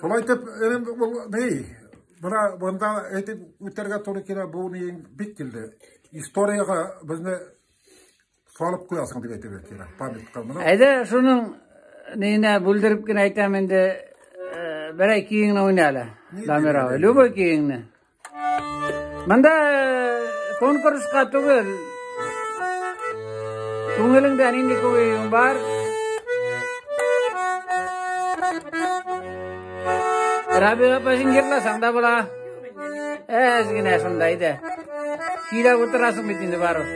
Шулай итеп, энем, ул ни, менә монда әйтеп үтәргә туры килә, бу ни бик килде. Историягә безне салып куясың дип әйтергә кирәк, памятка. Менә. Әйдә, шуның нигенә бүлдереп кенә әйтәм инде, берәй көеңне уйна әле, Дамир абый, любой көеңне. Монда конкурска түгел. Күңелеңдә нинди көең бар? Рабига апа, син җырласаң да була. Әз генә шунда иде. Көйләп утырасың бит инде барып.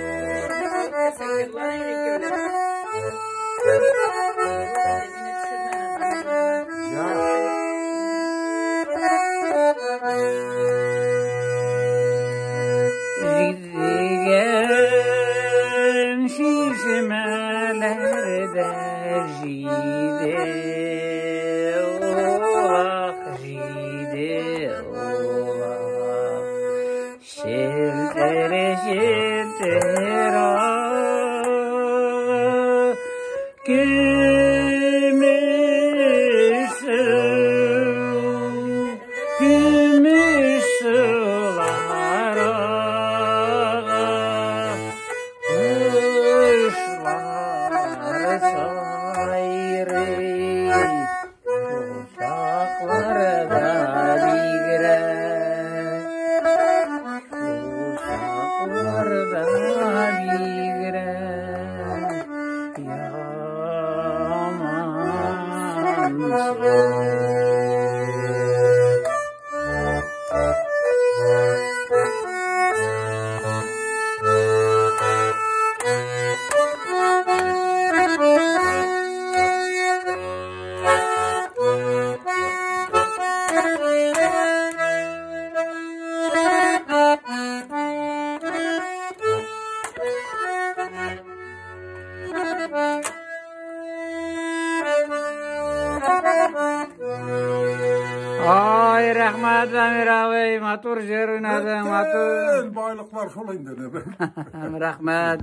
Җидегән чишмәләрдә җиде улак, җиде улак. Челтер, челтер, көмеш су, көмеш сулар ага, кошлар сайрый, учакларда бигрәк, учакларда бигрәк, яман су. Ай, рәхмәт, Дамир абый, матур җыр уйнадың, матур. Байлыклар шул инде. Рәхмәт.